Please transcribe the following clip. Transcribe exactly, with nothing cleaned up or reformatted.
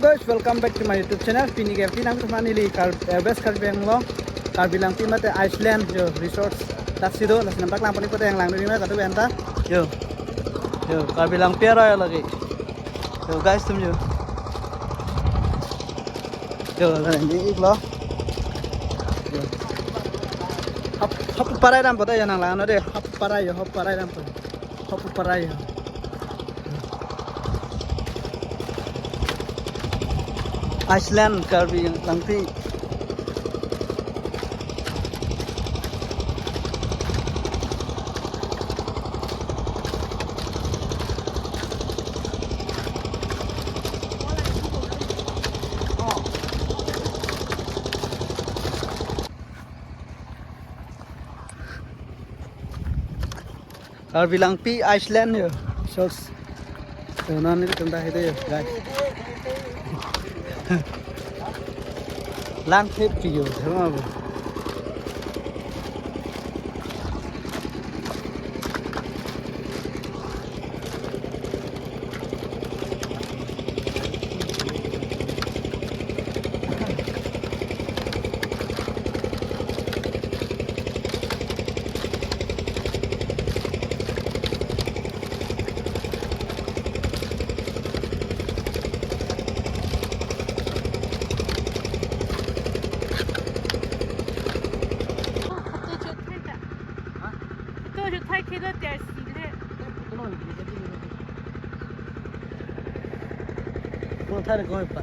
Guys, welcome back to my YouTube channel. Pini ke pini nangtum aphan neli Kar-, eh, West Karbi Anglong, Karbi Langpi mate Iceland yo resort ta si do, lasi nangpaklangpon ik pute yang lang duri na katu enta. Yo. Yo, Karbi Langpi aroi lake. Yo, guys, atum yo. Yo, ini iklo. Yo. Hap, hap parai dampo ta yo nang lang no de. Hap parai yo, hap parai dampo. Hap parai yo. Iceland, Karbi Langpi. Karbi Langpi Iceland yo. Sos. So, non nelitum ta hede yo, guys. Lang thip pi yo, thema bo. Photo shoot khai ta. Ha? Photo shoot khai khelo tiar si le. Photo no, photo no. Photo thai ko pa.